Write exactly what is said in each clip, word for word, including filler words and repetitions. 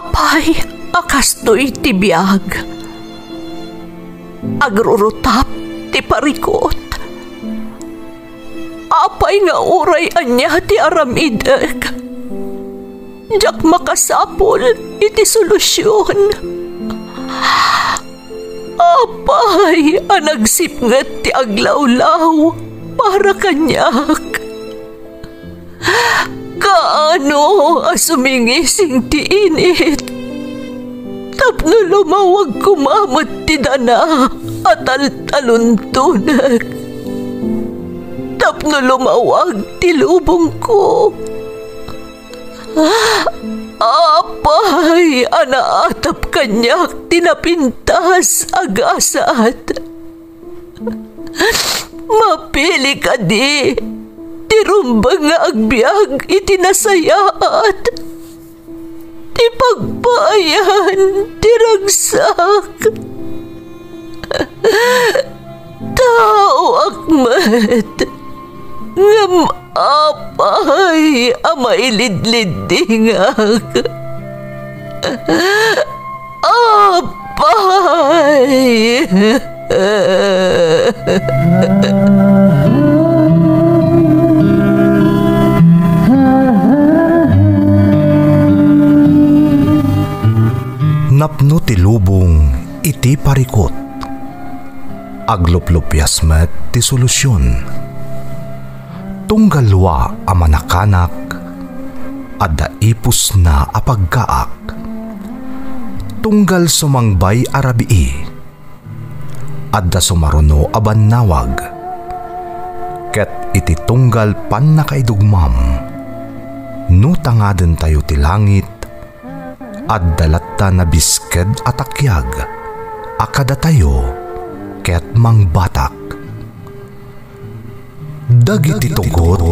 Apay a kastoy ti biag? Agrurutap ti parikut. Apay nga uray ania ti aramidek, diak makasapul iti solusion. Apay a nagsipnget ti aglawlaw para kaniak? Kaano a sumingising ti init tapno lumawag koma met ti dana a taltaluntonek, tapno lumawag ti lubongko? Apay a naatap kaniak ti napintas a gasat? Mapili kadi ti rumbeng nga agbiag iti nasayaat, ti pagpaayan ti ragsak? Taoak met, ngem apay a mailidliddingak? Apay! Napno ti lubong iti parikut. Agluplupias met ti solusion. Tunggal lua a manakanak, adda ipusna a pagkaak. Tunggal sumangbay a rabii, adda sumaruno a bannawag. Ket iti tunggal pannakaidugmam, no tangadentayo ti langit, adda latta nabisked a takiag a kadatayo ket mangbatak. Dagiti tugot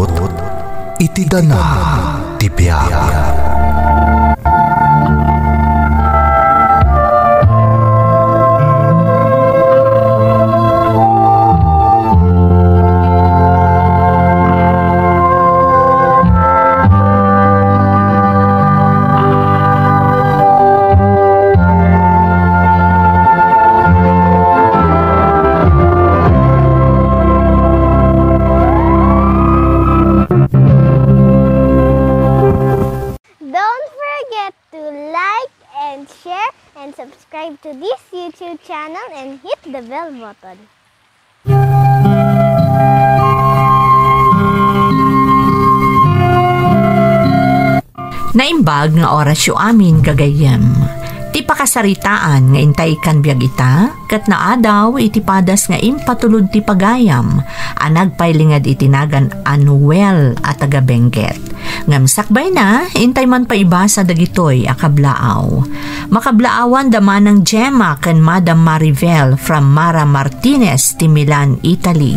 iti dana ti biag. Don't forget to like and share and subscribe to this YouTube channel and hit the bell button. Naimbag nga orasyo amin, gagayyem. Ti pakasaritaan nga intay ikkan biag ita, ket naadaw iti padas nga impatulod ti pagayam a nagpailinged iti nagan a Noel a taga Benguet. Ngem sakbayna, intay man paibasa dagitoy a kablaaw. Makablaawan da Manang Gemma ken Madam Maribel from Mara Martinez ti Milan, Italy.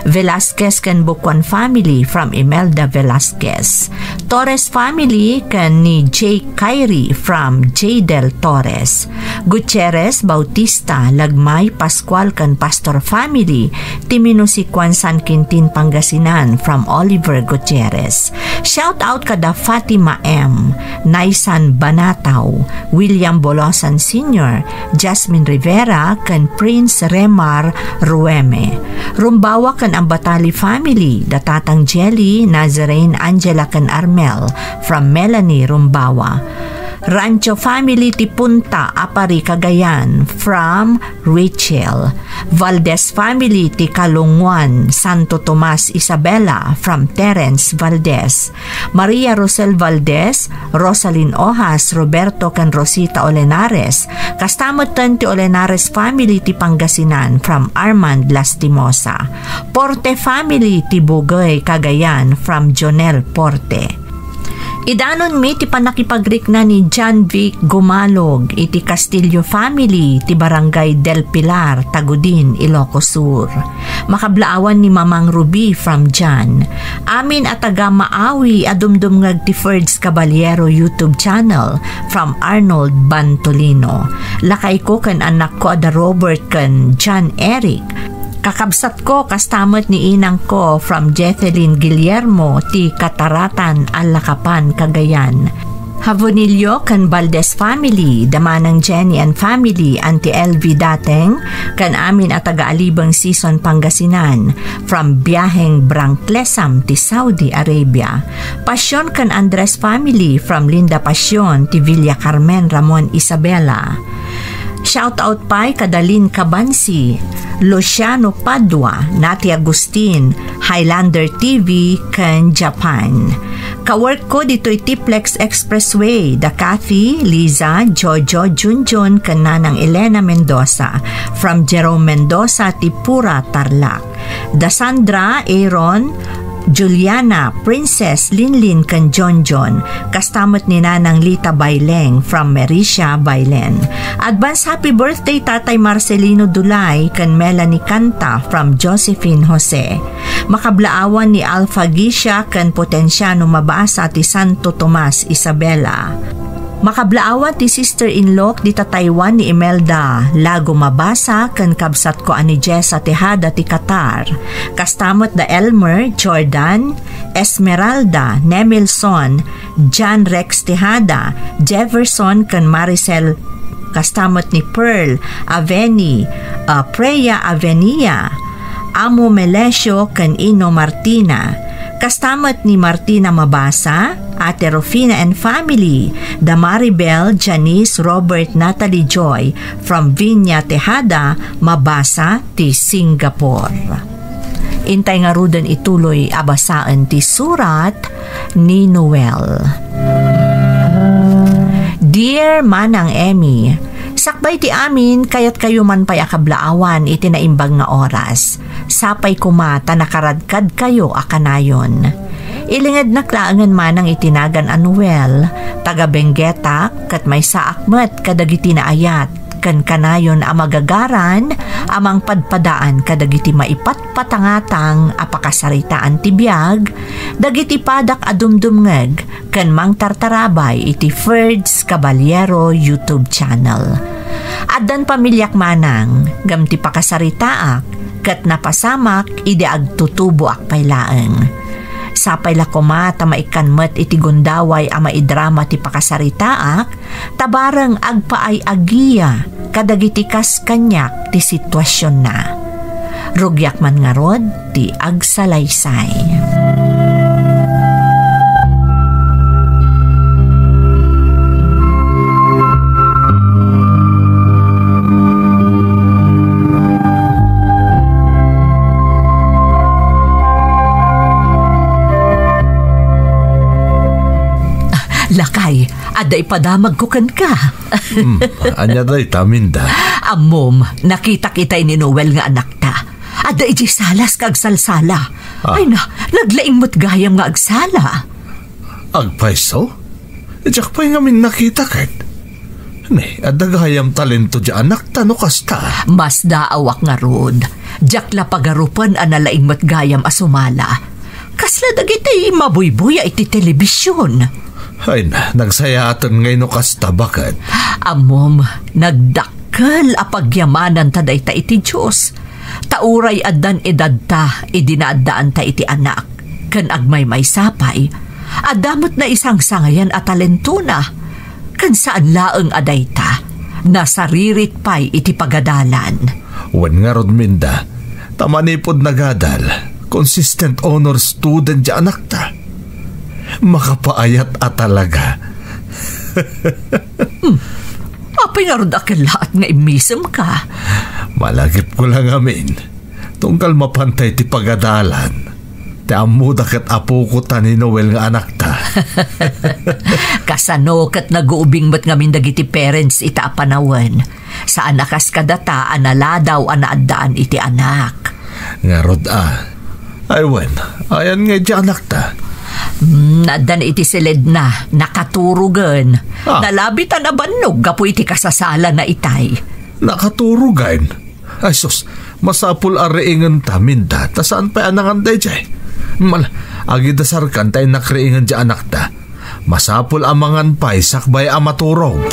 Velasquez ken Bucuan family from Imelda Velasquez. Torres family ken ni J. Kyrie from Jadel Torres. Gutierrez, Bautista, Lagmay, Pascual ken Pastor family ti Minusikuan, San Quintin, Pangasinan from Oliver Gutierrez. Shout out kada Fatima M, Naisan Banatao, William Bolosan Senior, Jasmine Rivera, ken Prince Remar Rueme. Rumbawa ken Ambatali family, da Tatang Jelly, Nazarene, Angela, ken Armel, from Melanie Rumbawa. Rancho family ti Punta, Aparri, Cagayan, from Rachel. Valdez family ti Kalunguan, Santo Tomas, Isabela, from Terence Valdez. Maria Rosel Valdez, Rosalyn Ojas, Roberto ken Rosita Olenares, kasta metten ti Olenares family ti Pangasinan from Armand Lastimosa. Porte family ti Bugey, Cagayan from Jonel Porte. Idanonmi ti pannakipagrikna ni John Vic Gumalog iti Castillo family ti Barangay Del Pilar, Tagudin, Ilocos Sur. Makablaawan ni Mamang Ruby from John. Amin a taga Maawi a dumdumngeg ti Ferds Caballero YouTube channel from Arnold Bantolino. Lakayko ken annakko a da Robert ken John Eric. Kakabsatko kasta met ni inangko from Jethelyn Guillermo ti Kataratan, Alacapan, Cagayan. Javonillo ken Valdez family, da Manang Jenny and family, Auntie Elvie Dateng, ken amin a taga Alibeng Sison, Pangasinan, from biaheng Brank Lesam ti Saudi Arabia. Pasion ken Andres family, from Linda Pasion ti Villa Carmen, Ramon, Isabela. Shout out pay kada Lin Cabansi, Luciano Padua, Nati Agustin, Highlander T V, ken Japan. Kawork ko ditoy Tiplex Expressway, da Kathy, Liza, Jojo, Junjun, ken Nanang Elena Mendoza, from Jerome Mendoza, Tipura, Tarlac. Da Sandra, Aaron, Juliana, Princess, Linlin, ken Jonjon, kasta met ni Nanang Lita Baileng from Mericia, Bailen. Advance happy birthday, Tatay Marcelino Dulay ken Melanie Canta from Josephine Jose. Makablaawan ni Alpha Gisha ken Potenciano Mabasa ti Santo Tomas, Isabela. Makablaawan ti sister-in-law dita Taiwan ni Imelda Lago Mabasa ken kabsatko a ni Jessa Tejada ti Qatar. Kasta met da Elmer, Jordan, Esmeralda, Nemilson, John Rex Tejada, Jefferson ken Maricel, kasta met ni Pearl, Aveni, ah, Preya Avenia, Amo Melesio ken Ino Martina. Kasta met ni Martina Mabasa, Ate Rufina and family, da Maribel, Janice, Robert, Natalie, Joy, from Viña Tejada, Mabasa, ti Singapore. Intay ngaruden ituloy a basaen ti surat ni Noel. Dear Manang Emmy, sakbay ti amin, kayatkayo man pay a kablaawan iti naimbag nga oras. Sapay koma ta nakaradkadkayo a kanayon. Ilingednak laengen manang iti nagan a Noel, taga Bengueta, ket maysaak met kadagiti naayat ken kanayon a magagaran a mangpadpadaan kadagiti maipatpatangatang a pakasaritaan ti biag dagiti padak a dumdumngeg ken mangtartarabay iti Ferds Caballero YouTube channel. Addan pamiliak manang ngem ti pakasaritaak ket napasamak idi agtutuboak pay laeng. Sapay la koma ta maikkan met iti gundaway a maidrama ti pakasaritaak, ta bareng agpaay-agia kadagiti kas kaniak ti situasionna. Rugiak man ngarud ti agsalaysay. Lakay, adda ipadamagko kenka. Hmm, ania dayta, Minda? Ammom, nakitak itay ni Noel nga anakta. Adda idiay sala kas agsalsala. Ah. Ay na, naglaing met gayam nga agsala. Agpayso? Diak pay ngamin nakita ket. Ne, adda gayam talento diay anakta no kasta. Masdaawak ngarud. Diak la pagarupen a nalaing met gayam a sumala. Kasla dagiti mabuybuya iti telebision. Ay na, nagsayaaten ngay no kasta, baket. Ammom, nagdakkel a pagyamananta dayta iti Dios. Ta uray addan edadta idi naaddaanta iti anak, ken agmaymaysa pay, adda met naisangsangayan a talentona. Ken saan laeng a dayta, nasaririt pay iti pagadalan. Wen ngarud, Minda, ta manipud nagadal, consistent honor student diay anakta. Makapaayat a talaga. Hmm. Apay ngarud a kellaat nga immisemka? Malagipko la ngamin. Tunggal mapantay ti pagadalan, ti ammoda ket apoko ta ni Noel nga anakta. Kasano ket naguubing met ngamin dagiti parents ita a panawen? Saan a kas kadata a naladaw a naaddaan iti anak. Ngarud a. Ay wen, ayan nga iti anakta? Hmm, naaddan iti siledna, nakaturogen. Ah. Nalabitan a bannog gapu iti kasasalana itay. Nakaturogen? Ay sus, masapul a riingenta, Minda, ta saan pay a nangan daydiay. Mal, agidasarkan ta innak riingen diay anakta. Masapul a mangan pay sakbay a maturog.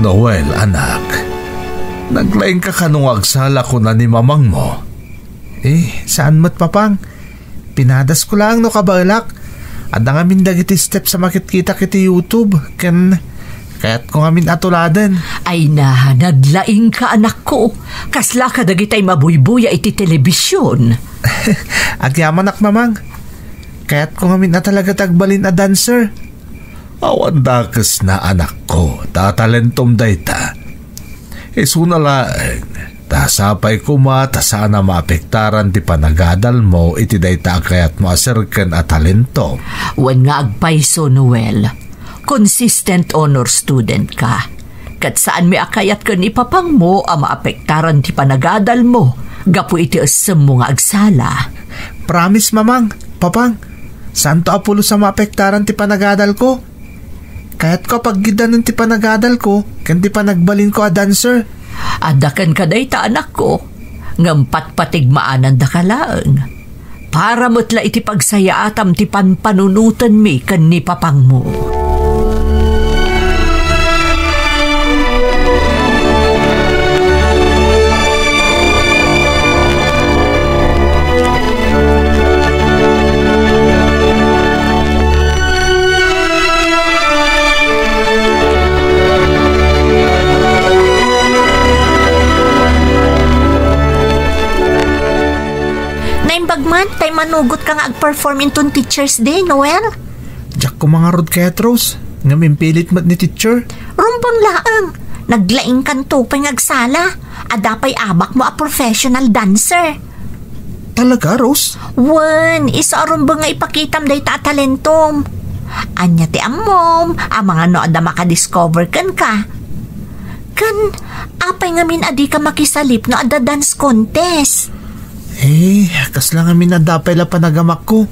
Noel, anak, naglaingka kano nga agsala kuna ni mamangmo? Eh, saan met, Papang? Pinadasko laeng no kabaelak. Adda ngamin dagiti steps a makitkitak iti YouTube, ken kayatko ngamin a tuladen. Ay na, naglaingka, anakko. Kasla kadagitay mabuybuya iti telebision. Agyamanak, Mamang. Kayatko ngamin a talaga ti agbalin a dancer. Awan dakesna, anakko, ta talentom dayta. Isuna laeng, ta sapay koma ta saan a maapektaran ti panagadalmo iti dayta a kayatmo a serken a talento. Wen nga agpayso, Noel. Consistent honor student ka. Ket saanmi a kayat ken ni papangmo a maapektaran ti panagadalmo gapu iti essemmo nga agsala. Promise, Mamang, Papang, saanto a pulos a maapektaran ti panagadalko. Kayatko a paggidanen ti panagadalko ken ti panagbalinko a dancer. Adda kenka dayta, anakko, ngem patpatigmaanandaka laeng. Para met la iti pagsayaatam ti panpanunotenmi ken ni papangmo. Naimbag man tay manugot ka nga agperform inton Teachers' Day, Noel? Diak ko mangarud kayat, Rose, ngem impilit met ni teacher. Rumbeng laeng, naglaingkanto pay nga agsala. Adda pay abakmo a professional dancer. Talaga, Rose? Wen, isu a rumbeng nga ipakitam dayta a talentom. Ania ti ammom, amangan no adda makadiscover kenka. Ken, apay ngamin a dika makisalip no adda dance contest? Eh, kasla ngamin adda pay la panagamakko.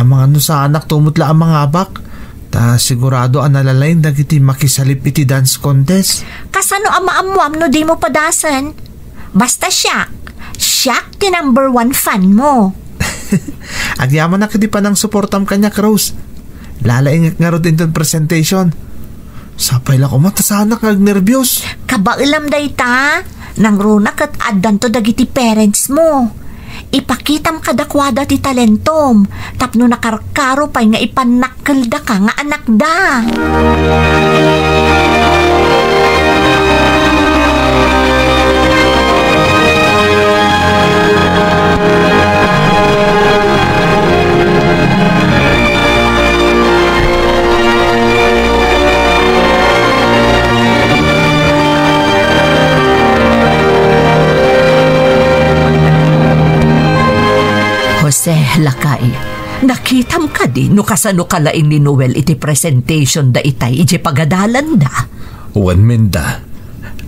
Amangan no saanak tumutla a mangabak, ta sigurado a nalalaing dagiti makisalip iti dance contest. Kasano a maammuam no dimo padasen? Basta siak, siak ti number one fan mo. Agyamanak iti panangsuportam kaniak, Rose. Lalaingek ngarud inton presentation. Sapay la koma ta saanak nga agnerbios. Kabaelam dayta, nangruna ket addanto dagiti parents mo. Ipakitam kadakuada ti talentom tapno nakarkaro pay nga ipannakkeldaka nga anakda. Jose, lakay, nakitam kadi no kasano kalaing ni Noel iti presentation da itay idiay pagadalanda? Wen, Minda,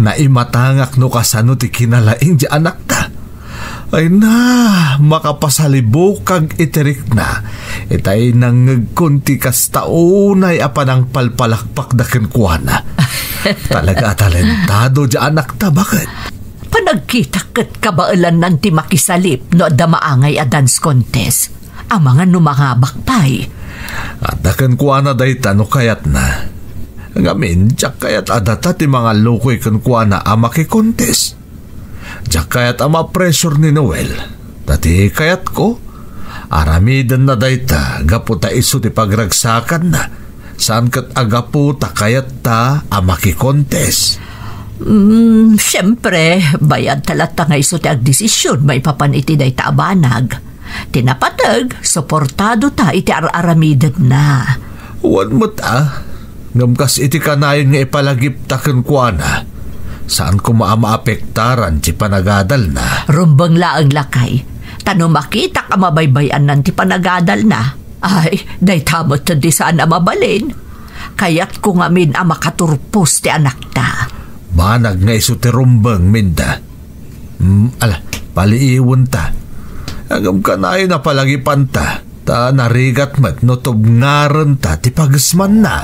naimatangak no kasano ti kinalaing ti anakta. Ay na, makapasalibukag iti rikna itay nangngegkon ti kasta unay a panangpalpalakpakda kenkuana. Talaga a talentado ti anakta, baket. Panagkitak ket kabaelannan ti makisalip no adda maangay a dance contest. Amangan no mangabak pay. Adda kenkuana dayta no kayatna. Ngamin, diak kayat a data ti mangallukoy kenkuana a makikontes. Diak kayat a ma-pressure ni Noel. Ta ti kayatko, aramidenna dayta gapu ta isu ti pagragsakanna. Saan ket a gapu ta kayatta a makikontes. Mm, siempre, bayadta latta nga isu ti agdesisyon maipapan iti dayta a banag. Ti napateg, suportadota iti ar-aramidenna. Wen met a, ngem kas iti kanayon nga ipalagipta kenkuana, saan koma a maapektaran ti panagadalna. Rumbeng laeng, lakay, ta no makitak a mabaybay-annan ti panagadalna, ay, dayta met ti saan a mabalin. Kayatko ngamin a makaturpos ti anakta. Banag nga isu ti rumbeng, Minda. Hmm, ala, paliiwenta. Ngem kanayon a palagipanta, ta narigat met no tubngarenta ti pagesmanna.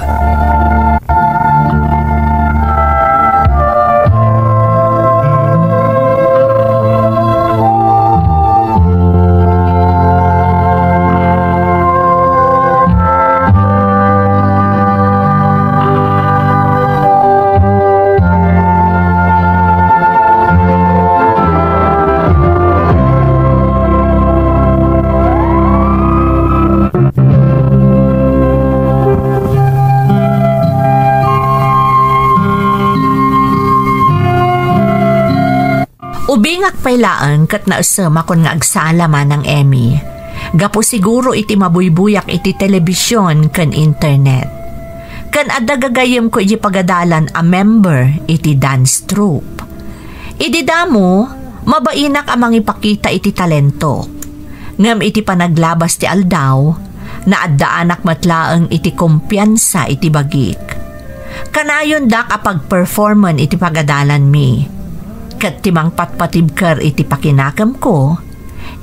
Bingak pay laeng ket naesemakon nga agsala, Manang Emmy. Gapu siguro iti mabuybuyak iti telebision ken internet. Ken adda gagayyemko iti pagadalan a member iti dance troupe. Idi damo, mabainak a mangipakita iti talentok. Ngem iti panaglabas ti aldaw, naaddaanak met laeng iti kumpiansa iti bagik. Kanayondak a pagperformen iti pagadalanmi. Ket ti mangpatpatibker iti pakinakemko,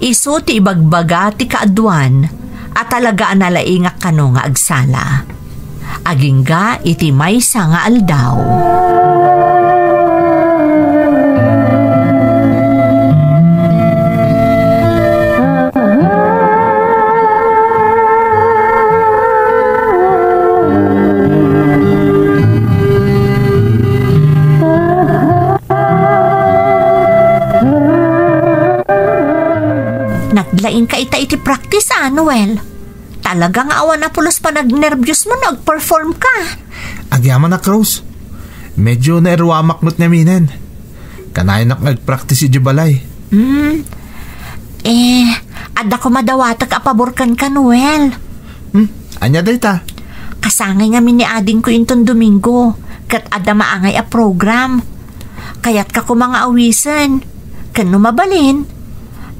isu ti ibagbaga ti kaaduan a talaga a nalaingak kano nga agsala. Agingga iti maysa nga aldaw. Naglaingka ita iti practice, a, Noel? Talaga nga awan a pulos panagnerbiosmo no agperformka. Agyamanak, Rose. Medyo naeruamak met ngaminen. Kanayonak nga agpractice idiay balay. Hmm. Eh, adda koma dawatek a pabor kenka, Noel. Hmm, ania dayta? Kasangay ngamin ni adingko inton Domingo, ket adda maangay a program. Kayatka koma nga awisen. Ken no mabalin,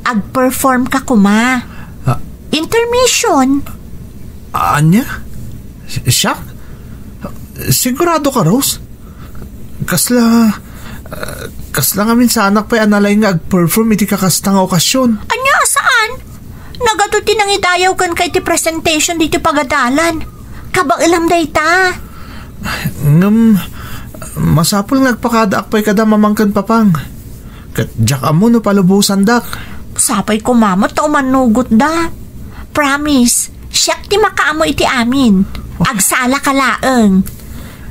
agperformka koma. Ah. Intermission. Ania? Siak? Sigurado ka, Rose? Kasla, ah, kasla ngamin saanak pay a nalaing nga agperform iti kakasta nga okasyon. Ania, saan? Nagadu ti nangidayaw kenka iti presentation ditoy pagadalan. Kabaelam dayta. Ngem, masapul nga agpakadaak pay kada mamang ken papang. Ket diak ammo no palubosandak. Sapay koma met ta umannugotda. Promise, siak ti makaammo iti amin. Agsalaka laeng.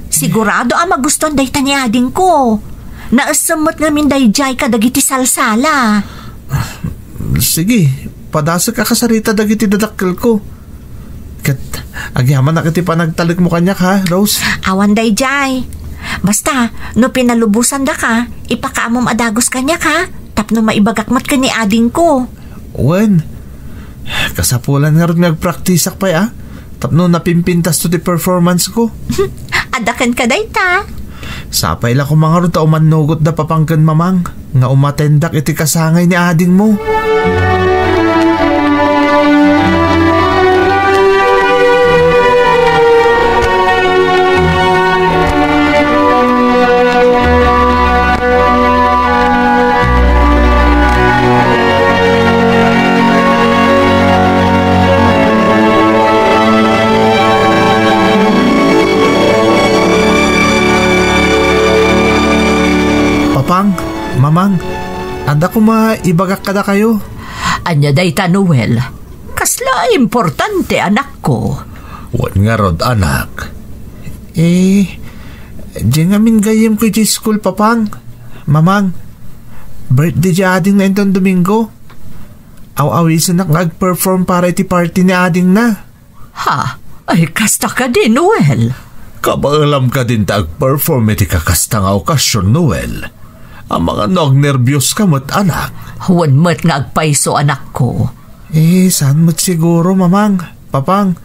Sigurado a magustuan dayta ni adingko. Naessem met ngamin daydiay kadagiti salsala. Sige, padasek a kasarita dagiti dadakkelko. Ket agyamanak iti panagtalekmo kaniak, ha, Rose? Awan daydiay. Basta, no pinalubosandaka, ipakaammom a dagus kaniak, ha? Tapno maibagak met ken ni adingko. Wen, kasapulan ngarud nga agpraktisak pay, a, tapno napimpintasto ti performance ko. Adda kenka dayta. Sapay la koma ngarud ta umannugotda papang ken mamang nga umatendak iti kasangay ni adingmo. Papang, mamang, adda koma ibagak kadakayo. Ania dayta, Noel? Kasla importante, anakko? Wen ngarud, anak. Eh, diay ngamin gayyemko idiay school, papang. Mamang, birthday diay adingna inton Domingo. Aw-awisenak nga agperform para iti party ni adingna. Ha? Ay, kasta kadi, Noel? Kabaelam kadin ta agperform iti kakasta nga okasyon, Noel. Amangan no agnerbios ka met, anak. Wen met nga agpayso, anakko. Eh, saan met siguro, mamang, papang.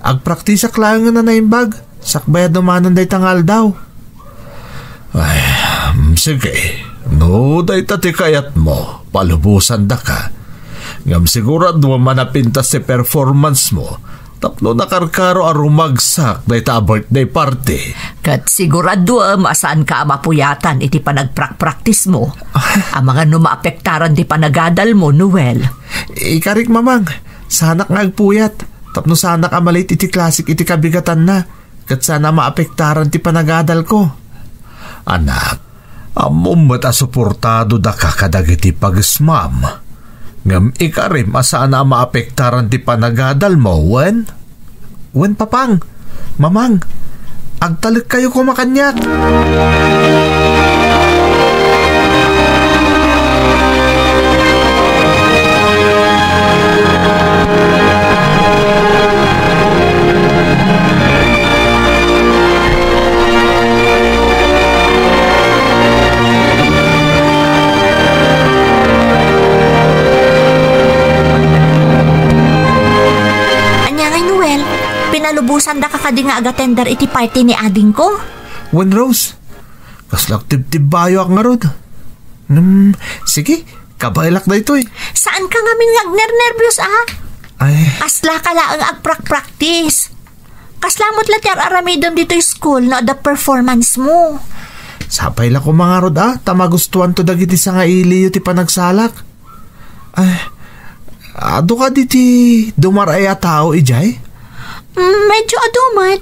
Agpraktisak laengen a naimbag, sakbay a dumanon dayta nga aldaw. Ay, mm, sige. No, dayta ti kayatmo, palubosandaka. Ngem siguraduem a napintas ti performance mo, tapno nakarkaro a rumagsak dayta a birthday party. Ket siguraduem a saanka a mapuyatan iti panagprakpraktis mo. Ah. Amangan no maapektaran ti panagadal mo, Noel. Ikarik, mamang, saanak nga agpuyat, tapno saanak a malate iti klasik iti kabigatanna, ket saan a maapektaran ti panagadalko. Anak, ammom met a suportado daka kadagiti pagesmam. Ngem ikarim a saan a maapektaran ti panagadalmo, wen? Wen, papang, mamang, agtalekkayo koma kaniak. Sandaka kadi nga agatender iti party ni adingko? Wen, Rose. Kasla agtibtibbayoak ngarud. Hmm, sige, kabaelak daytoy. Saan ka ngamin nga agnernerbios, ah? Ay. Kasla ka laeng agprak-practice. Kasla met la ti ar-aramidem ditoy school no adda performance mo. Sapay la koma ngarud, ah, ta magustuanto dagiti sangailiyo ti panagsalak. Ay, adu kadi ti dumar-ay a tao idiay? Mm, medyo adu met.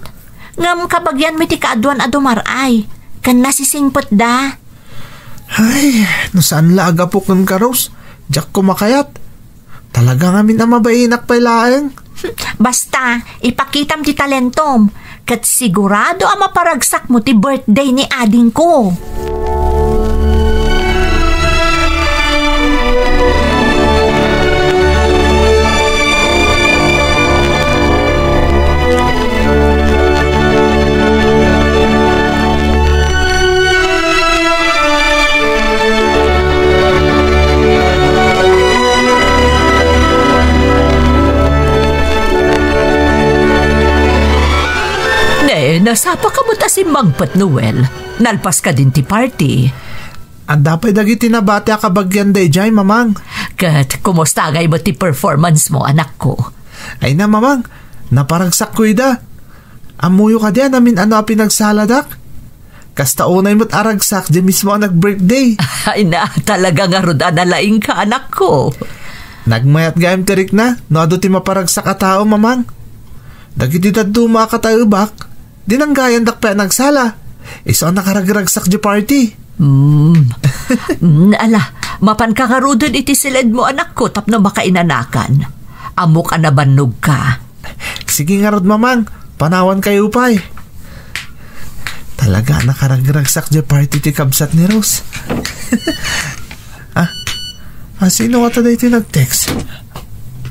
Ngem kabagianmi ti kaaduan a dumar-ay. Ken nasisingpetda. Ay, no saan la a gapu kenka, Rose, diak kumakayat. Talaga ngamin a mabainak pay laeng. Basta, ipakitam ti talentom, ket sigurado a maparagsakmo ti birthday ni adingko. Ne, nasapa ka met a simmangpet, Noel. Nalpas ka din ti party. Adda pay dagiti nabati a kabagian daydiay, Mamang. Ket kumusta ngay met ti performance mo, anakko? Ay na, Mamang, naparagsakko ida. Ammoyo kadi a namin-ano a pinagsaladak? Kasta unay met a ragsak diay mismo a nag-birthday. Ay na, talaga ngarud a nalaingka, anakko. Nagmayat gayam ti rikna no adu ti maparagsak a tao, Mamang. Dagiti dadduma a kataebak, dinanggayandak pay a nagsala. Isu a nakaragragsak diay party. Hmm. Hmm, ala, mapanka ngaruden iti siledmo, anakko, tapno makainanakan. Ammok a nabannogka. Sige ngarud, Mamang, panawankayo pay. Talaga a nakaragragsak diay party ti kabsat ni Rose. Ah, ah, sino ngata daytoy nag-text?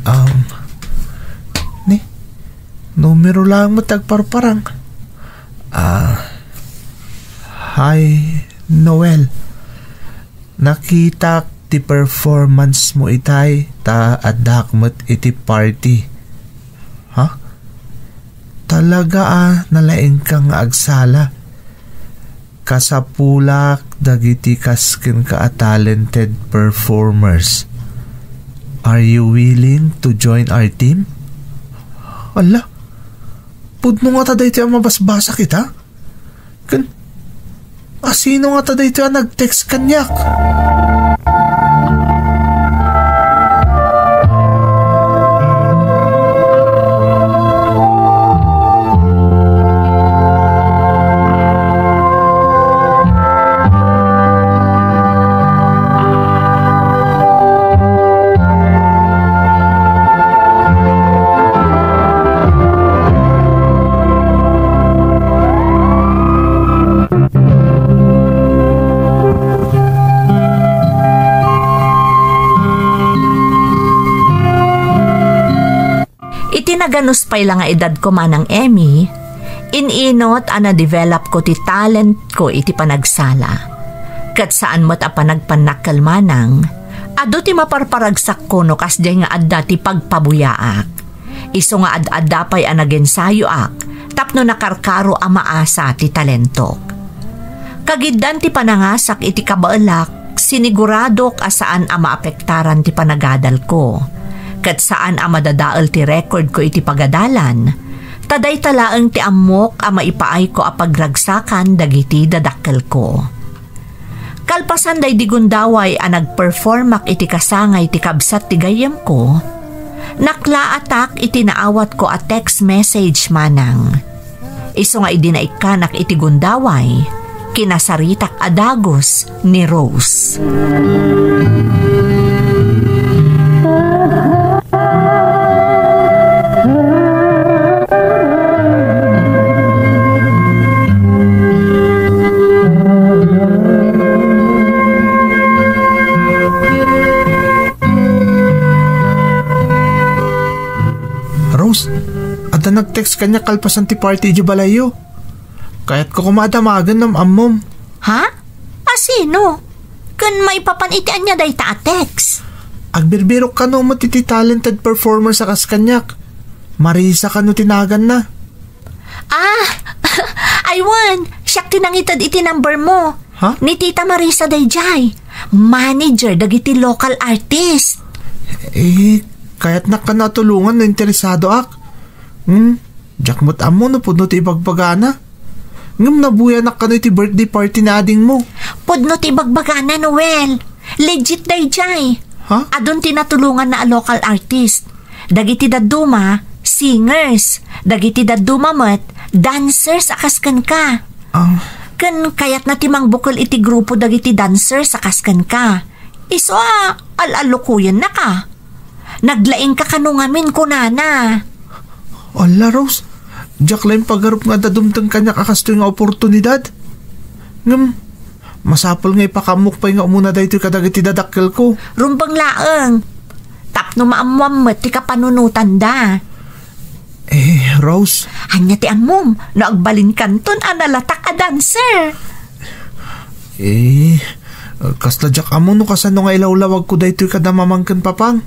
Um, ni, numero laeng met ti agparparang. Ah, hi, Noel. Nakitak ti performance mo itay, ta addak met iti party. Ha? Talaga a nalaingka nga agsala. Kasapulak dagiti kas kenka a talented performers. Are you willing to join our team? Ala, pudno ngata daytoy a mabasbasak ita? Ken, asino ngata daytoy a nag-text kaniak? Iti naganus pay la nga edadko, Manang Emmy, in-inot a na-developko ti talentko iti panagsala. Ket saan met a panagpannakkel, Manang, adu ti maparparagsakko no kasdiay nga adda ti pagpabuyaak. Isu nga ad-adda pay a nagensayoak tapno nakarkaro a maasa ti talentok. Kagiddan ti panangasak iti kabaelak, siniguradok a saan a maapektaran ti panagadalko. Ket saan a madadael ti rekordko iti pagadalan, ta dayta laeng ti ammok a maipaayko a pagragsakan dagiti dadakkelko. Kalpasan daydi gundaway a nagperformak iti kasangay ti kabsat ti gayyemko, naklaatak iti naawatko a text message, Manang. Isu nga idi naikkanak iti gundaway, kinasaritak a dagus ni Rose. Rose, adda nag-text kaniak kalpasan ti party idiay balayyo. Kayatko koma a damagen no am-ammom. Ha? A sino? Ken maipapan iti ania dayta a text? Agbirbirok kano met iti talented performers a kas kaniak. Marisa kano ti naganna. Ah, ay wen, siak ti nangited iti number mo. Ha? Ni Tita Marisa dayjay. Manager dagiti local artist. Eh, kayatnak kano a tulongan no interesadoak. Hmm, diak met ammo no pudno ti ibagbagana. Ngem nabuyanak kano iti birthday party ni adingmo. Pudno ti ibagbagana, Noel. Legit dayjay. Ha? Adun ti natulonganna a local artist. Dagiti dadduma, singers. Dagiti dadduma met, dancers a kas kenka. Ah. Ken kayatna ti mangbukel iti grupo dagiti dancers a kas kenka. Isu a, al-alukuyennaka. Naglaingka kano ngamin, kunana. Alla, Rose, diak laeng pagarup nga adda dumteng kaniak a kastoy nga oportunidad. Ngem, masapul nga ipakaammok pay nga umuna daytoy kadagiti dadakkelko. Rumbeng laeng. Tapno maammoam met ti kapanunotanda. Eh, Rose. Ania ti ammom no agbalinkanton a nalatak a dancer? Eh, kasla diak ammo no kasano nga ilawlawagko daytoy kada mamang ken papang.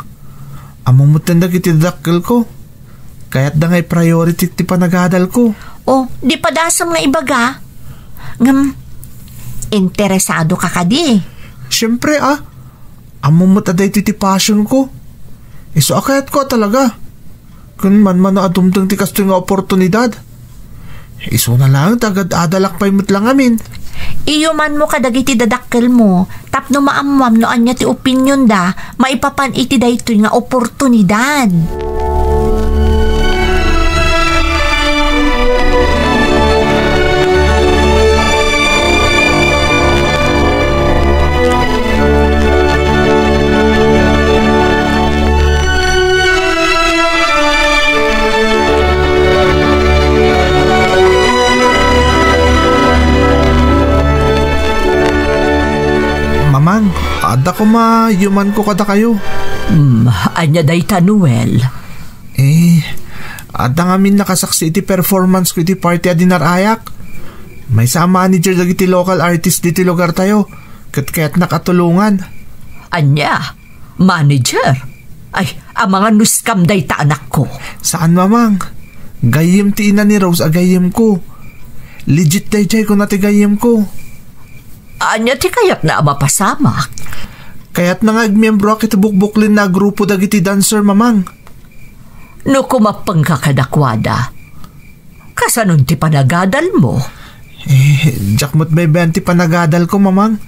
Ammom metten dagiti dadakkelko. Kayatda nga i-priority ti panagadalko. Oh, di padasem nga ibaga. Ngem, interesado ka kadi? Siempre, ah. Ammom met a daytoy ti passionko. Isu a kayatko a talaga. Ken manmano a dumteng ti kastoy nga oportunidad. Isuna laeng ta agad-adalak pay met la ngamin. Iyumanmo kadagiti dadakkelmo tapno maammoam no ania ti opinionda maipapan iti daytoy nga oportunidad. Mamang, adda koma yumanko kadakayo. Hmm, ania dayta, Noel? Eh, adda ngamin nakasaksi iti performance ko iti party a dinar-ayak. Maysa a manager dagiti local artist diti lugartayo, ket kayatnak a tulongan. Ania? Manager? Ay, amangan no scam dayta, anakko. Saan, Mamang. Gayyem ti ina ni Rose a gayyemko. Legit dayjay, kuna ti gayyemko. Ania ti kayatna a mapasamak? Kayatna nga agmiembroak iti bukbuklenna a grupo dagiti dancer, Mamang. No kumappengka kadakuada, kasanon ti panagadalmo? Eh, diak met baybayan ti panagadalko, Mamang.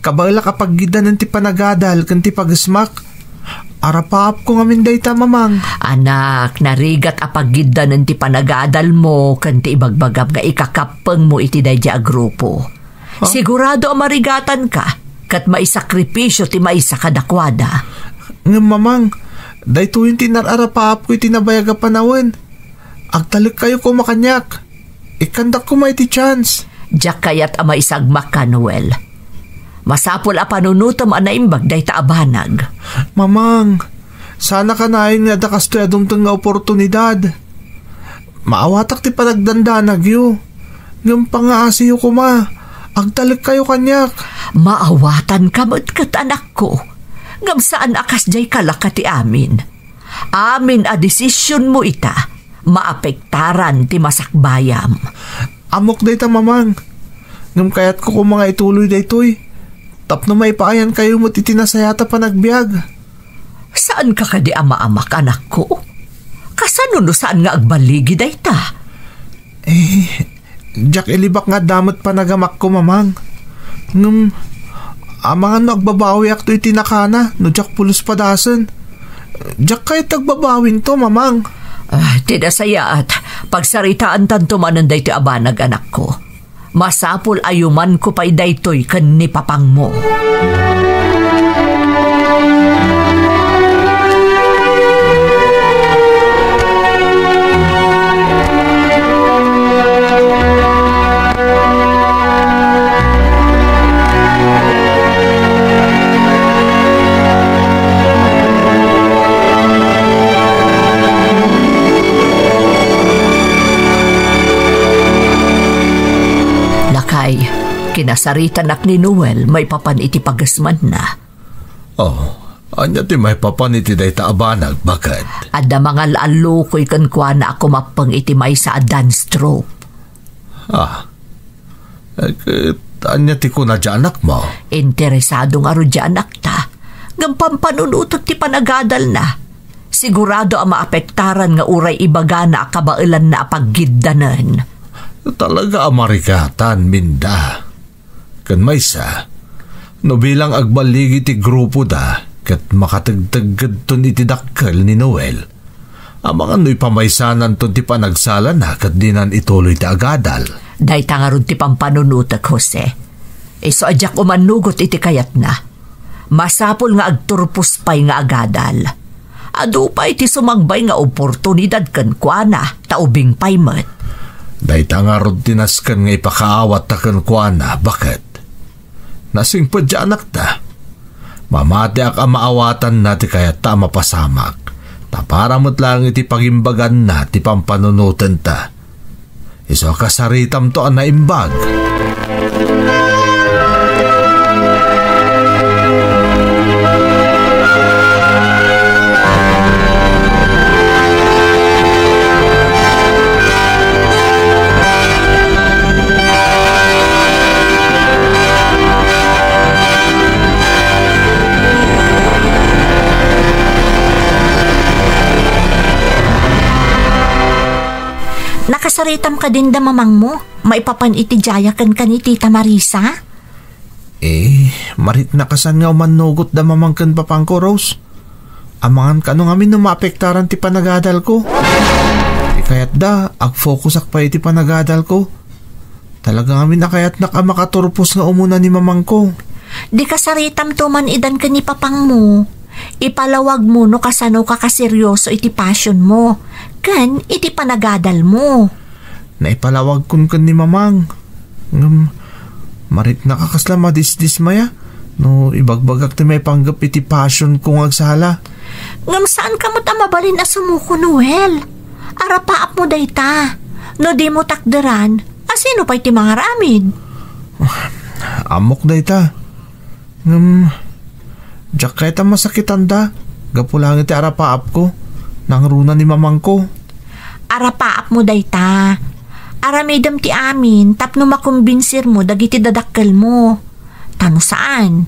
Kabaelak a paggiddanen ti panagadal ken ti pagesmak. Arapaapko ngamin dayta, Mamang. Anak, narigat a paggiddanen ti panagadalmo ken ti ibagbagam nga ikakappengmo iti daydi a grupo. Ha? Sigurado a marigatanka ket maisakripisio ti maysa kadakuada. Ngem, Mamang, daytoyen ti inar-arapaapko iti nabayag a panawen. Agtalekkayo koma kaniak. Ikkandak koma iti chance. Diak kayat a maisagmakka, Noel. Masapul a panunotem a naimbag dayta a banag. Mamang, saan a kanayon nga adda kastoy a dumteng nga oportunidad. Maawatak ti panagdandanagyo. Ngem pangngaasiyo koma, agtalekkayo kaniak. Maawatanka met ket, anakko. Ngem saan a kasdiay kalaka ti amin. Amin a desisionmo ita, maapektaran ti masakbayam. Ammok dayta, Mamang. Ngem kayatko koma nga ituloy daytoy. Tapno maipaayankayo met iti nasayaat a panagbiag. Saanka kadi a maamak, anakko? Kasano no saan nga agbaligi dayta? Eh, diak ilibak nga adda met panagamakko, Mamang. Ngem, amangan no agbabawiakto iti nakana no diak pulos padasen. Diak kayat agbabawinto, Mamang. Ah, ti nasayaat, pagsaritaantanto manen daytoy a banag, anakko. Masapul a yumanko pay daytoy ken ni papangmo. Lakay, kinasaritanak ni Noel maipapan iti pagesmanna. Oh, Ania ti maipapan iti dayta a banag, baket? Adda mangal-allukoy kenkuana a kumappeng iti maysa a dance troupe. Ah. Eh, ket ania ti kuna ti anakmo? Interesado ngarud ti anakta. Ngem pampanunotek ti panagadalna. Sigurado a maapektaran nga uray ibagana a kabaelanna a paggiddanen. Talaga a marikatan, Minda. Ken maysa, no bilang agballigi ti grupoda ket makategteggedton iti dakkel ni Noel, amangan no ipamaysananton ti panagsalana ket dinan ituloy ti agadal. Dayta ngarud ti pampanunotek, Jose. Isu a diak umannugot iti kayatna. Masapul nga agturpos pay nga agadal. Adu pay ti sumangbay nga oportunidad kenkuana, ta ubing pay met. Dayta ngarud ti nasken nga ipakaawatta kenkuana, baket? Nasingpet ti anakta. Mamatiak a maawatanna ti kayatta a mapasamak, ta para met laeng iti pagimbaganna ti pampanunotenta. Isu a kasaritamto a naimbag. Nakasaritam kadin da mamangmo? Maipapan iti diay a kenka ni Tita Marisa? Eh, maritnakasan nga umannugot da mamang ken papangko, Rose. Amangan kano ngamin no maapektaran ti panagadalko. Ti kayatda, agfokusak pay iti panagadalko. Talaga ngamin a kayatnak a makaturpos nga umuna ni mamangko. Di kasaritamto man idan ken ni papangmo. Ipalawagmo no kasanoka kaseryoso iti passionmo ken iti panagadalmo. Naipalawagkon ken ni mamang. Ngem, maritnaka kasla madisdismaya no ibagbagak ti maipanggep iti passionko nga agsala. Ngem saanka met a mabalin a sumuko, Noel. Arapaapmo dayta. No dimo takderan, asino pay ti mangaramid? Ammok dayta. Ngem, diak kayat a masakitanda gapu laeng iti arapaapko. Nangruna ni mamangko. Arapaapmo dayta. Aramidem ti amin tapno makombinsirmo dagiti dadakkelmo. Ta no saan,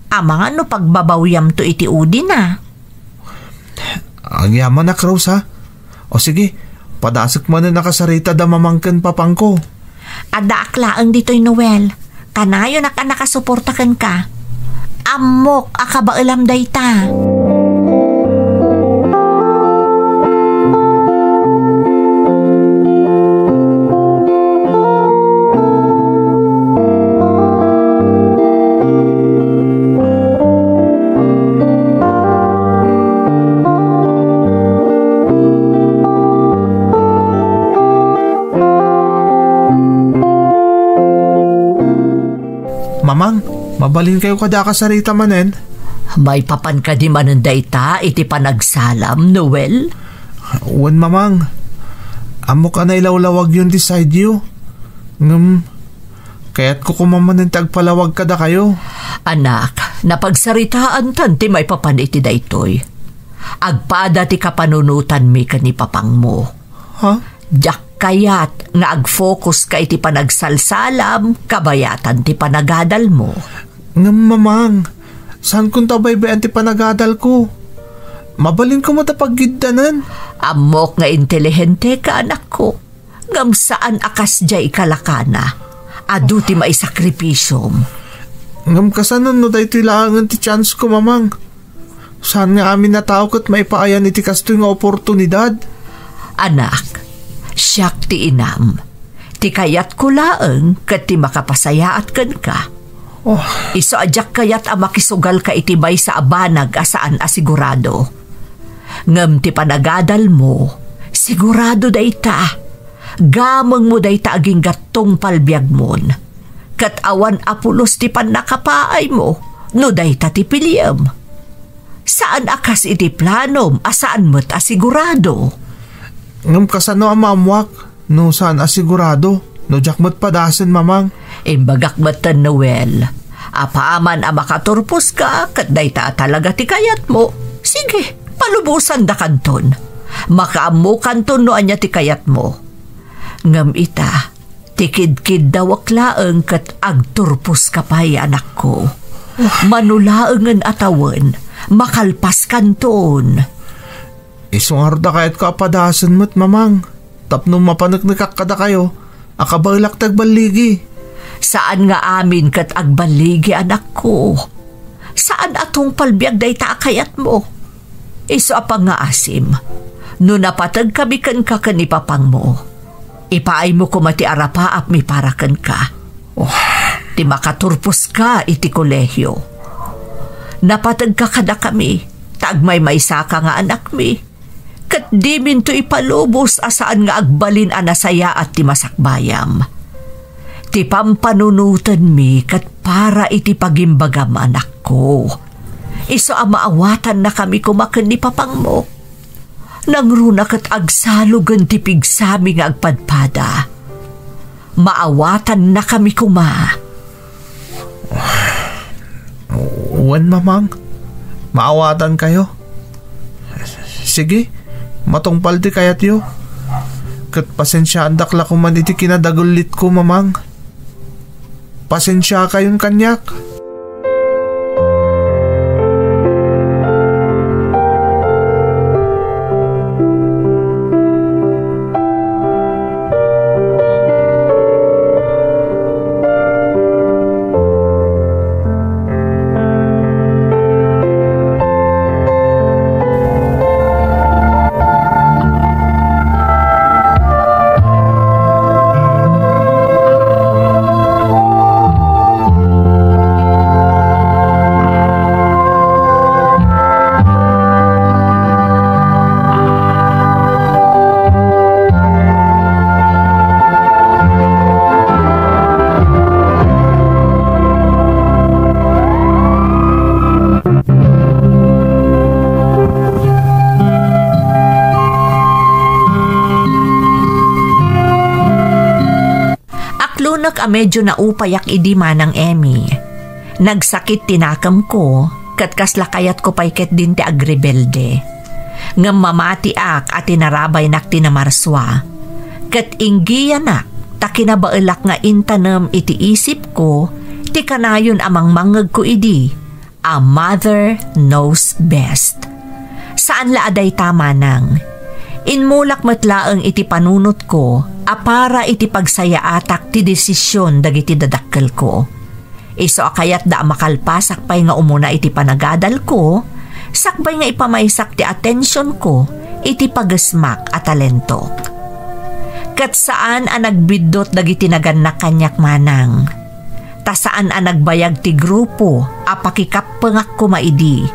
amangan no pagbabawiamto iti udina. Agyamanak, Rose, ha? O sige, padasek manen a kasarita da mamang ken papangko. Addaak laeng ditoy, Noel. Kanayonak a nakasuporta kenka. Ammok a kabaelam dayta. Mamang, mabalinkayo kadi a kasarita manen? Maipapan kadi manen dayta iti panagsalam, Noel? Wen, Mamang. Ammok a nailawlawagyon ti sideyo. Ngem, kayatko koma manen ti agpalawag kadakayo. Anak, napagsaritaantan ti maipapan iti daytoy. Agpada ti kapanunotanmi ken ni papangmo. Ha? Diak kayat nga agfokuska iti panagsalsalam kabayatan ti panagadalmo. Ngem, Mamang, saankonto a baybay-an ti panagadalko. Mabalinko met a paggiddanen. Ammok nga inteligenteka, anakko. Ngem saan a kasdiay kalakana. Adu ti maisakripisom. Ngem kasano no daytoy laengen ti tiansko, Mamang? Saan nga amin a tao ket maipaayan iti kastoy nga oportunidad? Anak, siak ti inam. Ti kayatko laeng ket ti makapasayaat kenka. Oh. Isu a diak kayat a makisugalka iti maysa a banag a saan a sigurado. Ngem ti panagadalmo, sigurado dayta. Gamengmo dayta agingga tungpal biagmon. Ket awan a pulos ti pannakapaaymo no dayta ti piliem. Saan a kas iti planom a saan met a sigurado. Ngem kasano a maammuak no saan a sigurado, no diak met padasen, Mamang? Imbagak metten, Noel, Apaman a makaturposka ket dayta a talaga ti kayatmo, sige, palubosandakanton. Makaammokanton no ania ti kayatmo. Ngem ita, tikidkiddawek laeng ket agturposka pay, anakko. Mano laengen a tawen, makalpaskanton. Isu ngarud a kayatko a padasen met, Mamang, tapno mapaneknekak kadakayo a kabaelak ti agballigi. Saan nga amin ket agballigi, anakko. Saan a tungpal biag dayta a kayatmo. Isu a pangngaasim, no napategkami kenka ken ni papangmo, ipaaymo koma ti arapaapmi para kenka. Oh, ti makaturposka iti kolehio. Napategka kadakami, ta agmaymaysaka nga anakmi. Ket diminto ipalubos a saan nga agbalin a nasayaat ti masakbayam. Ti pampanunotenmi ket para iti pagimbagam, anakko. Isu a maawatannakami koma ken ni papangmo. Nangruna ket agsalogen ti pigsami nga agpadpada. Maawatannakami koma. Wen, Mamang, maawatankayo. Sige, matungpal ti kayatyo. Ket pasensiaandak la koman iti kinadagullitko, Mamang. Pasensiakayon kaniak. Aklonek a medio naupayak idi, Manang Emmy. Nagsakit ti nakemko, ket kasla kayatko pay ketdin ti agrebelde. Ngem mamatiak a tinarabaynak ti namarsua. Ket inggiyanak ta kinabaelak nga intanem iti isipko ti kanayon a mangmangngegko idi, a mother knows best. Saan la a dayta, Manang. Immulak met laeng iti panunotko a para iti pagsayaatak ti desision dagiti dadakkelko. Isu a kayatda a makalpasak pay nga umuna iti panagadalko, sakbay nga ipamaysak ti atensionko iti pagesmak a talentok. Ket saan a nagbiddut dagiti nagannak kaniak, Manang. Ta saan a nagbayag ti grupo a pakikappengak koma idi.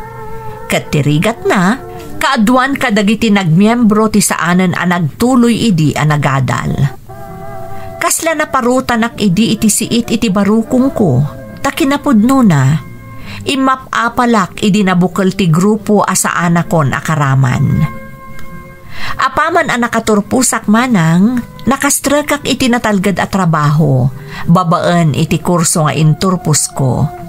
Ket ti rigatna, kaaduan kadagiti nagmiembro ti saanen a nagtuloy idi a nagadal. Kasla naparutanak idi iti siit iti barukongko, ta kinapudnona, immap-apalak idi nabukel ti grupo a saanakon a karaman. Apaman a nakaturposak, Manang, nakastrekak iti natalged a trabaho babaen iti kurso nga inturposko.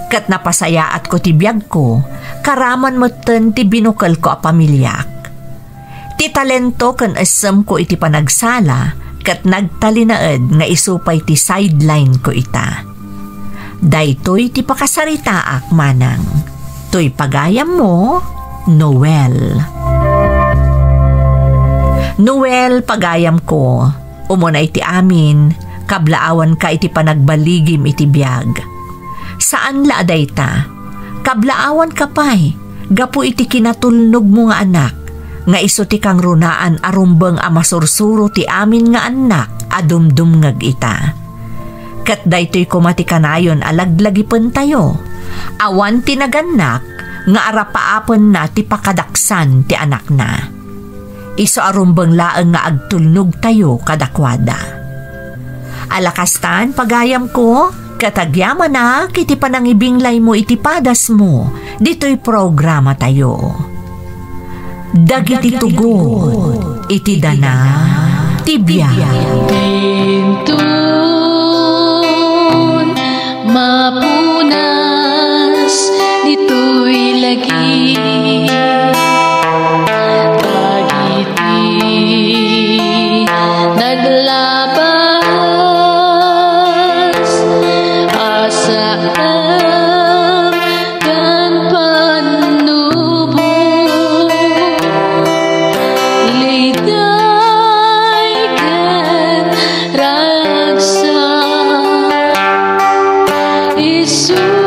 Ket napasayaatko ti biagko, karaman metten ti binukelko a pamiliak. Ti talento ken essemko iti panagsala ket nagtalinaed nga isu pay ti sideline-ko ita. Daytoy ti pakasaritaak, Manang. Toy pagayammo, Noel. Noel, pagayamko, umuna iti amin, kablaawanka iti panagbaligim iti biag. Saan la a dayta, kablaawanka pay gapu iti kinatulnogmo nga anak, nga isu ti kangrunaan a rumbeng a masursuro ti amin nga annak a dumdumngeg ita. Ket daytoy koma ti kanayon a laglagipentayo. Awan ti nagannak nga arapaapenna ti pakadaksan ti anakna. Isu a rumbeng laeng nga agtulnogtayo kadakuada. Ala kastan, pagayamko, ket agyamanak iti panangibinglaymo iti padasmo ditoy programatayo. Dagiti tugot iti dana ti biag. Inton mapuna So